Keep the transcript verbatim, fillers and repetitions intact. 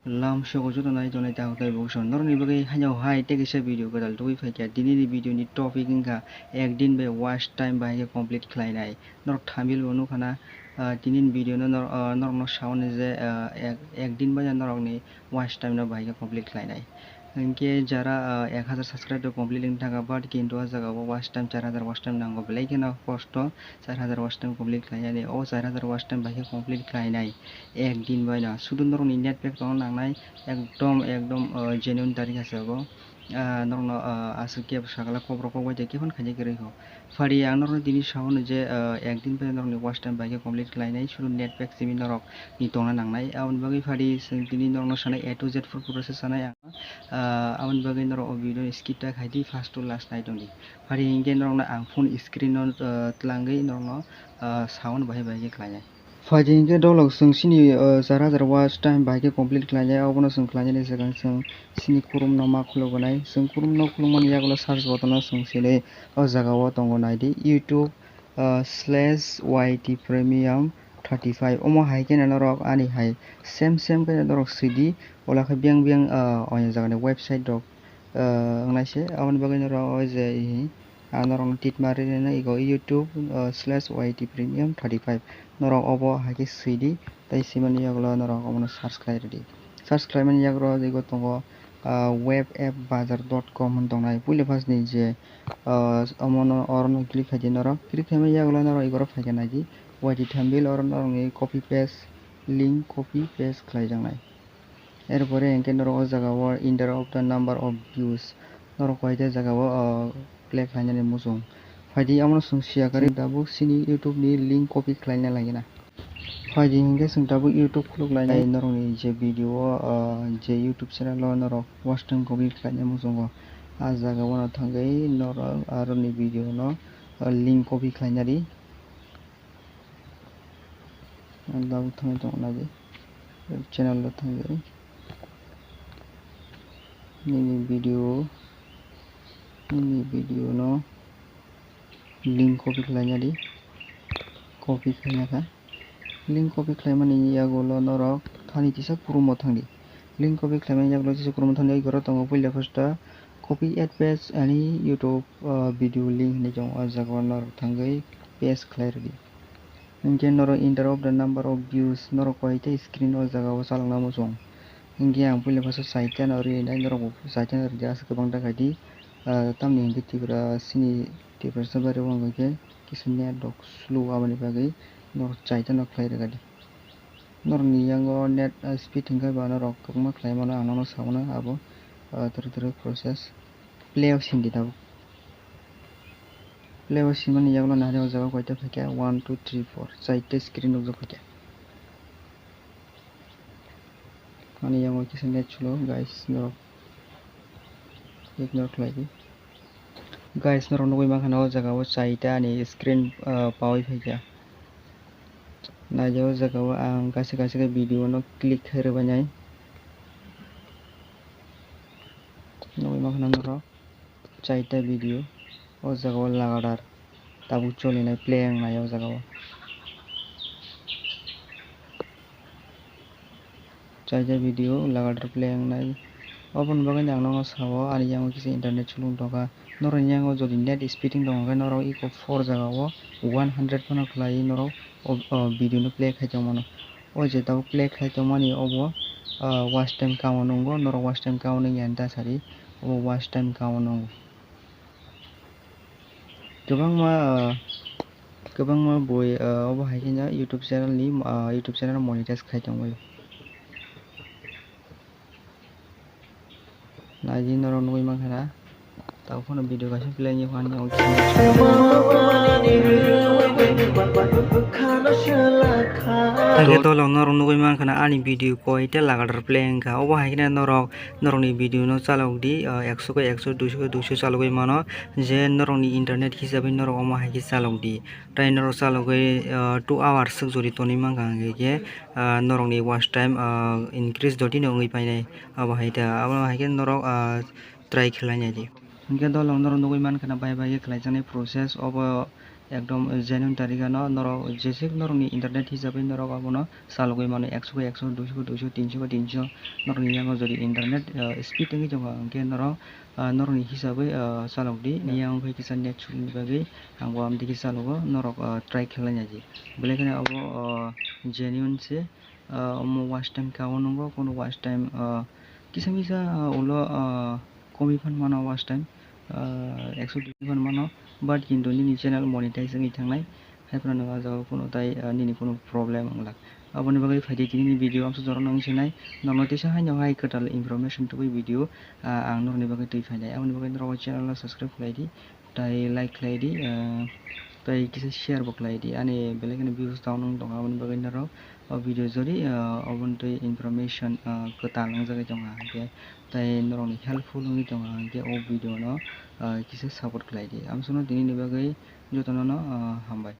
Lam soko joto nai tongnai takhuk tei bukhuksong norokni bagwi haino hai tei kisa video kwtal tubui phaikha. Tinini video ni topic wngkha ekdin bai watch time bahai khe complete khlainai. Norok thumbnail bo nukha na, ah, tinini video no nor-, ah, norokno sao ni je, ah, ek, ekdin bai norokni watch time no bahai khe complete khlainai. Hinkhe jara, ah, ek hazar subscribe rok complete wng thangkha, but kintu o jaga o watch time char hazar watch time nango, belai kheno kosto char hazar watch time complete khlainani. O char hazar watch time bahai khe complete khlainai. Ek din bai no sudu norokni net pack tongna nangnai, ekdom, ekdom, ah, genuine tari kha se bo. Ah, norokno, ah, aswk kebo sakala kokrok kok bai tei kebo khaina kwrwi kho. Phari ang norokno tini sao no je, ah, ek din bai norokni watch time bahai khe complete khlainai, sudu net pack simi norok ni tongna nangnai. Aboni bagwi phari chwng tini norokno sanai A to Z full process sanai ang. Ah, aboni bagwi norok o video no skip ta khai di, first to last nai tong di. Phari hinkhe norokno ang phone screen no, ah, twlangwi norokno, ah, sao no bahai bahai khe khlainai. Phaidi hinkhe dolok chwng chini, o, char hazar watch time bahai khe complete khlainai, obono chwng khlainani swkang chwng chini Chrome no ma khulugwi nai. Chwng Chrome no khulukmani yagulo search button o chwng sini o jaga o tongo naidi YouTube, o, slash Y T premium thirty five. Omo hai kheno norok ani hai same same khe norok swidi, ola khe biyang biyang, o, o jagani website rok, o, wngnai se. Aboni bagwi norok o je, Ang norokno tit ma rwi rwno ego YouTube, uh, slash Y T premium thirty five. Norok obo hai khe swi di, tei swimani yagulo norok omono search khlai rw di. Search khlaimani yagulo ego tongo, uh, web app bazar dot com hwn tongnai. Puila first ni je, uh, omono orono click khai di norok. Click khaimani yagulo norok igoro phai khe nai di. Y T thumbnail oro norokni copy paste, link copy paste khlai jaknai. Er pore hinkhe norok o jaga o enter of the number of views norok koi ta jaga o, o, play khlainani muchung. Phaidi abono chwng siya kwrwi tabuk chini YouTube ni link copy khlaina lagina. Phaidi hinkhe chwng tabuk YouTube khuluk lainai norokni je video o, o, je YouTube channel o norok watch time complete khlaina muchungo. A jaga o no thangwi norok aroni video no, o, link copy khlaina di. Ang tabuk thangwi tongo naidi. Channel o thangwi. Nini video, nini video no link copy khlaina di. Copy khlaina kha. Link copy khlaimani yagulo norok thani kisa Chrome o thangdi. Link copy khlaimani yagulo kisa Chrome o thangdi. Igoro tongo puila first o copy at page ani YouTube, uh, video link hinwi tongo. O jaga o norok thangwi paste khlai rwdi. Hinkhe norok enter of the number of views norok koi tei screen o jaga o chalokna muchung. Hinkhe ang puila first o chaita no rinai, norok bo chaita no rwdi, aswk kwbang ta khaidi. Ah, tamni hinkhe Tripura chini Tiprasa bari o wngkha khe kisa net rok slow, aboni bagwi norok chaita no khlai rwkha di. Norokni yango net, ah, speed hinkhe ba norok kwbangma khlai mano, ang nono sa mano abo, ah, twrwk twrwk process. Play o sindi tabuk. Play o simani yagulo nari o jaga koita phaikha, one, two, three, four, chaita screen nukjak phaikha. Ani yango kisa net slow, guys, norok ignore khlai di. Guys, norok nugwi mankha na o jaga o chaita ani screen, ah, pawi phaikha. Naidi o jaga o ang kaisa kaisa khe video no click khai rwbainai. Nugwi mankha na norok. Chaita video o jaga o lagatar tabuk cholinai, play wngnai o jaga o. Chaita video lagatar play wngnai. Oboni bagwi ang nono sao, ani yango kisa internet chulung tongkha. Norokni yango jodi net speed wng tongkha khe norok eko four jaga o one hundred phano khlaiwi norok o, o video no play khai tongmano. O je tabuk play khlai tongmani obo, ah, watch time count wngo, norok watch time count wngya da sari, obo watch time count wngo. Kwbangma, ah, kwbangma bui, ah, obo hai kheno YouTube channel ni, ah, YouTube channel monetize khai tongbaio. Naidi norok nugwi mankha na, tabuk phano video kaisa play ni phano. Hwnkhe dolong norok nugwi mankha na ani video koi ta lagatar play wngkha. Obo hai kheno norok norokni video no chalok di, ah, ekso khe ekso, duiso khe duiso chalogwi mano, je norokni internet hisabwi norok omo hai khe chalok di. Tei norok chalogwi, ah, two hours swk jodi tonwi mankha, hwnkhe khe, ah, norokni watch time, ah, increase jotino wngwi painai. Abo hai ta, abo hai khe norok, ah, try khlai nai di. Hwnkhe dolong norok nugwi mankha na bai bai khe khlaijaknai process obo, Ekdom genuine tarigano norok jeswk norokni internet hisabwi norok abono chalogwi mano, ekso bai ekso, duiso bai duiso, tinso bai tinso. Norokni yango jodi internet, ah, speed wngwi tongo, hwnkhe norok, ah, norokni hisabwi, ah, chalokdi. Nini yango khe kisa net sukni bagwi ang bo amtwi khe chalogo, norok, ah, try khlai naidi. Belai kheno abo, ah, genuine se, ah, omo watch time kha o nwngo, kono watch time, ah, kisa misa, ah, ulo, ah, komwi phan mano watch time, ah, ekso dui phan mano, but kintu nini channel monetize wngwi thangnai, hai phano nwng ah jagao kono tai, ah, nini kono problem wng glak. Aboni bagwi phaidi tini ni video amsa jora nang sinai, norokno teisa haino hai kwtal information tubui video, ah, ang norokni bagwi twi phainai. Aboni bagwi norok channel no subscribe khlai di, tai like khlai di, ah, tai kisa share bo khlai di. Ani belai kheno views down wng tongo, aboni bagwi norok o video jori, ah, oboni twi information, ah, kwtal wngjagwi tongo, hwnkhe tai norokni helpful wngwi tongo, hwnkhe o video no, ah, kisa support khlai di. Amsono tini ni bagwi jotono no, ah, hambai.